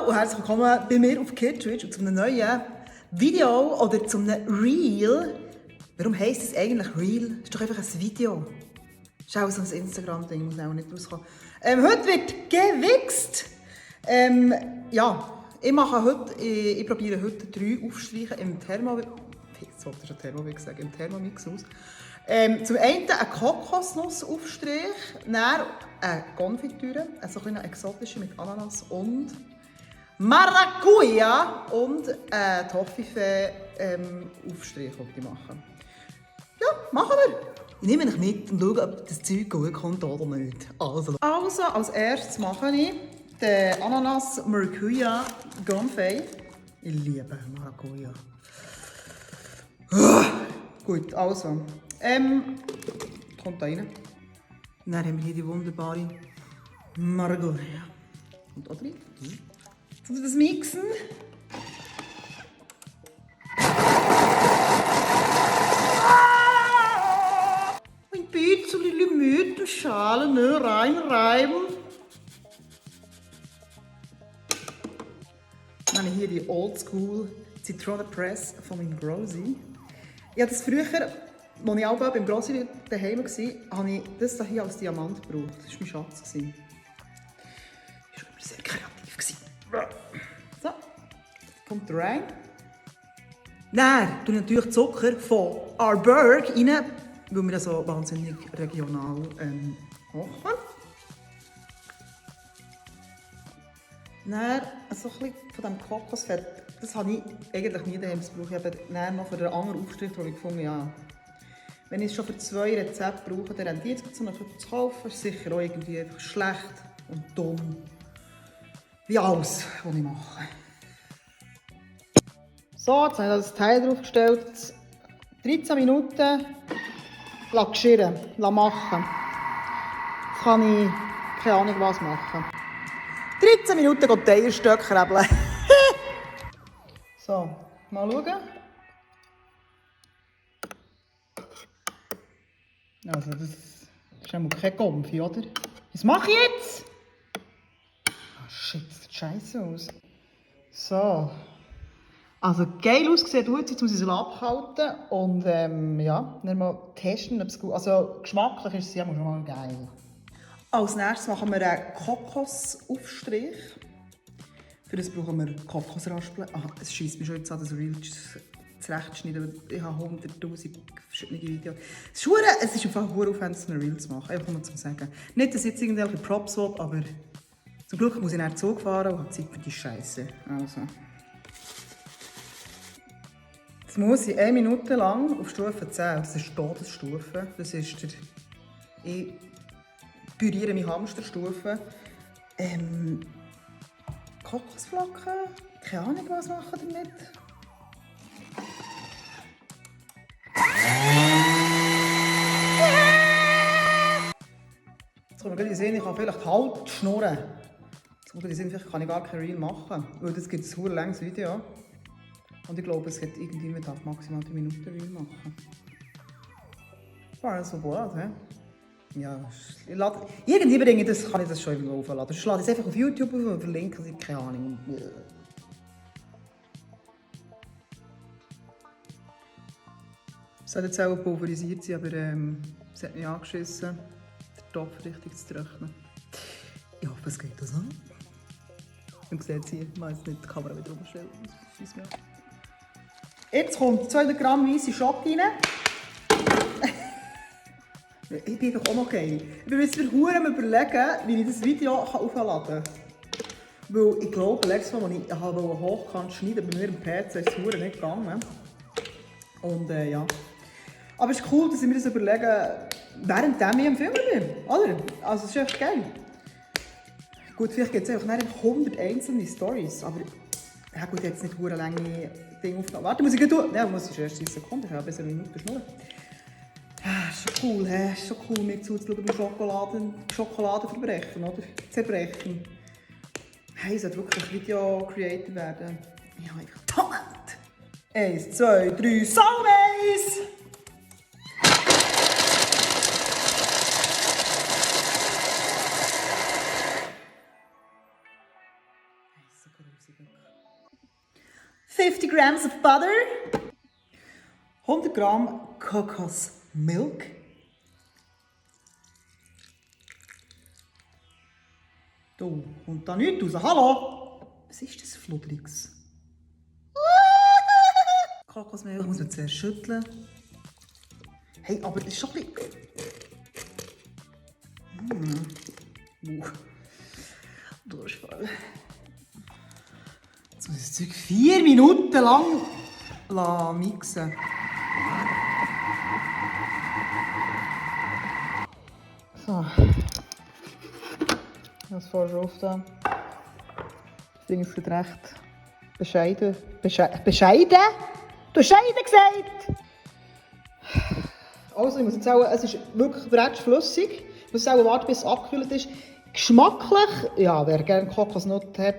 und herzlich willkommen bei mir auf KidTwitch und zu einem neuen Video oder zu einem Reel. Warum heisst es eigentlich Reel? Das ist doch einfach ein Video. Das ist auch so ein Instagram-Ding, muss auch nicht rauskommen. Heute wird gewichst. Ich mache heute, ich probiere heute 3 Aufstreiche im Thermomix. Jetzt wollte ich schon Thermomix sagen, im Thermomix aus. Zum einen ein Kokosnussaufstrich, dann eine Konfitüre, so eine exotische mit Ananas und Maracuja und einen Toffifee-Aufstrich wollte ich machen. Ja, machen wir! Ich nehme mich mit und schaue, ob das Zeug gut kommt oder nicht. Also als erstes mache ich den Ananas Maracuja Confit. Ich liebe Maracuja. Gut, also. Kommt da rein. Dann haben wir hier die wunderbare Maracuja. Und da drin. Jetzt muss ich das mixen. Ein bisschen Limettenschale reinreiben. Dann habe ich hier die Oldschool Zitrone Press von meinem Grossi. Ich habe das früher, als ich auch beim Grossi daheim war, habe ich das hier als Diamant gebraucht. Das war mein Schatz. Das war immer sehr kreativ. So, kommt rein. Dann tue ich natürlich Zucker von Arberg rein, weil wir das so wahnsinnig regional machen. Dann so ein bisschen von diesem Kokosfett. Das habe ich eigentlich nie daheim gebraucht. Ich habe dann noch für den anderen Aufstrich, wo ich gefunden habe, ja, wenn ich es schon für 2 Rezepte brauche, dann haben die jetzt so zu kaufen. Das ist sicher auch irgendwie einfach schlecht und dumm. Wie alles, was ich mache. So, jetzt habe ich das Teil draufgestellt. 13 Minuten geschirren, machen. Jetzt kann ich keine Ahnung was machen. 13 Minuten geht die Eierstöcke krebeln. So, mal schauen. Also, das ist einmal kein Konfi, oder? Was mache ich jetzt? Ah, shit, das sieht scheiße aus. So. Also, geil ausgesehen tut jetzt muss ich es abhalten und ja, dann mal testen, ob es gut. Also, geschmacklich ist es ja schon mal geil. Als nächstes machen wir einen Kokosaufstrich. Für das brauchen wir Kokosraspeln. Es scheisst mich schon jetzt an, das Reel zurechtschneiden, weil ich habe 100'000 verschiedene Videos. Es ist einfach sehr aufwendig, ein Reel zu machen, einfach nur zu sagen. Nicht, dass ich jetzt irgendwelche Props will, aber zum Glück muss ich nach Zug fahren und habe Zeit für die Scheiße. Also. Jetzt muss ich 1 Minute lang auf Stufe 10, das ist die Todesstufe, das ist der... Ich püriere meine Hamsterstufe. Kokosflocken? Keine Ahnung, was machen damit. Jetzt kommt mir gerade sehen, ich kann vielleicht halt schnurren. Jetzt kommt mir sehen, vielleicht kann ich gar kein Reel machen, weil das gibt ein sehr langes Video. Und ich glaube, es hat irgendwie maximal 3 Minuten Reel machen. War so gut, hä? Ja, irgendwie bringe ich das, kann ich das schon irgendwo aufladen. Ich lade es einfach auf YouTube auf und verlinke es, keine Ahnung. Es sollte jetzt auch pulverisiert sein, aber es hat mich angeschissen, den Topf richtig zu trocknen. Ich hoffe, es geht das an. Man sieht es hier, ich muss nicht die Kamera wieder umstellen. Jetzt kommt 200 Gramm weisse Schoki rein. Ich bin doch auch noch geil. Ich bin jetzt überlegen, wie ich das Video aufladen kann. Weil ich glaube, letztes Mal, als ich hochkant schneiden wollte, bei mir im PC, ist es nicht gegangen. Und ja. Aber es ist cool, dass ich mir das überlege, während ich am Filmen bin. Oder? Also es ist echt geil. Gut, vielleicht gibt es einfach 100 einzelne Stories, aber ja gut, jetzt nicht sehr lange Dinge aufgenommen. Warte, muss ich gleich tun? Ja, muss ich erst 30 Sekunden, ich habe bis eine Minute schnurren. Ist schon cool, ist schon cool, mir zuzuschauen beim Schokoladenverbrechen, oder? Zerbrechen. Hey, es sollte wirklich ein Video-Creator werden. Ich habe einfach Talent! 1, 2, 3, Salmeis! so grusig. 50 grams of butter. 100 Gramm Kokosmilch. Du, kommt da nichts raus. Hallo? Was ist das Fludriges? Kokosmilch muss man zuerst schütteln. Hey, aber das ist schon ein bisschen... Durchfall. Jetzt muss ich das Zeug 4 Minuten lang mixen. So. Das vorher schon auf da. Das Ding ist recht bescheiden. Bescheiden? Du hast Scheiden gesagt! Also, ich muss jetzt auch, es ist wirklich recht flüssig. Ich muss auch warten, bis es abgekühlt ist. Geschmacklich, ja, wer gerne Kokosnuss hat...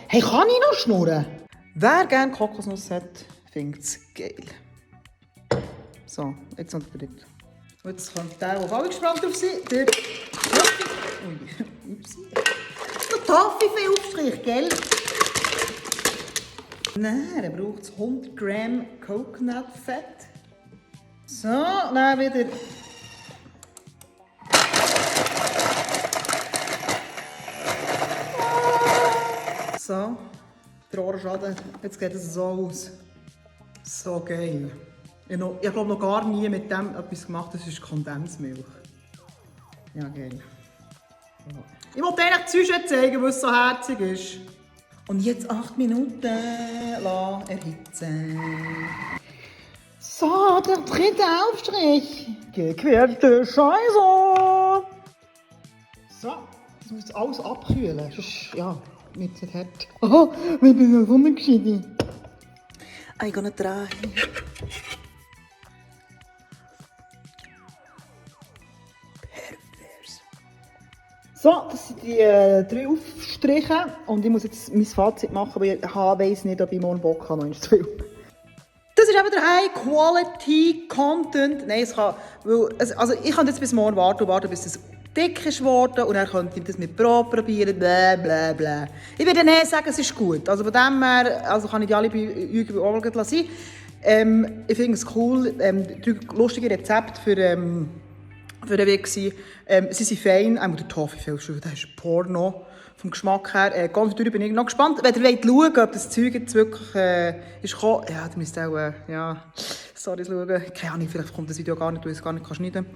Hey, kann ich noch schnurren? Wer gerne Kokosnuss hat, findet es geil. So, jetzt noch der dritte. Und jetzt kommt der auch gespannt drauf sein. Der Toffee-Aufstrich, gell? Dann braucht es 100 Gramm Coconut-Fett. So, dann wieder... So, der Ohrenschaden, jetzt geht es so aus. So geil. Ich glaube noch gar nie mit dem etwas gemacht, das ist Kondensmilch. Ja, geil. So. Ich wollte eigentlich Zeug zeigen, weil es so herzig ist. Und jetzt 8 Minuten erhitzen. So, der dritte Aufstrich. Gequälte Scheiße. So, das muss jetzt alles abkühlen. Sonst, ja, nicht so hart. Oh, ich bin ja so nicht gescheit. I'm gonna try. Pervers. So, das sind die 3 Aufstriche. Und ich muss jetzt mein Fazit machen, aber ich weiss nicht, ob ich morgen Bock habe, noch zu viel. Das ist eben der High-Quality-Content. Nein, ich kann jetzt bis morgen warten, bis es dick ist geworden und dann könnte ich das mit Brot probieren, bla bla bla. Ich würde nicht sagen, es ist gut. Also von dem her kann ich die alle Übungen auch lassen. Ich finde es cool, 3 lustige Rezepte für den Weg. Sie sind fein, auch der Toffee, das ist Porno vom Geschmack her. Ganz natürlich bin ich noch gespannt. Wenn ihr schauen wollt, ob das Zeug jetzt wirklich ist gekommen, ja, dann müsst ihr auch, Stories schauen. Keine Ahnung, vielleicht kommt das Video gar nicht, weil ich es gar nicht schneiden kann.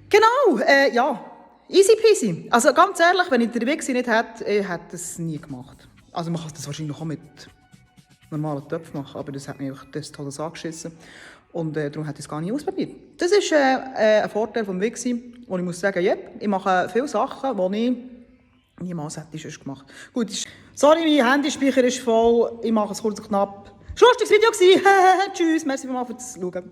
Genau, ja, easy peasy. Also ganz ehrlich, wenn ich den Weg nicht hätte, ich hätte es nie gemacht. Also man kann das wahrscheinlich auch mit normalen Töpfen machen, aber das hat mir das tolles angeschissen. Und darum hätte ich es gar nicht ausprobiert. Das ist ein Vorteil vom Weg, wo ich muss sagen, ja, ich mache viele Sachen, die ich niemals hätte sonst gemacht. Gut, sorry, mein Handyspeicher ist voll, ich mache es kurz und knapp. Es war ein lustiges Video. Tschüss, merci fürs Schauen.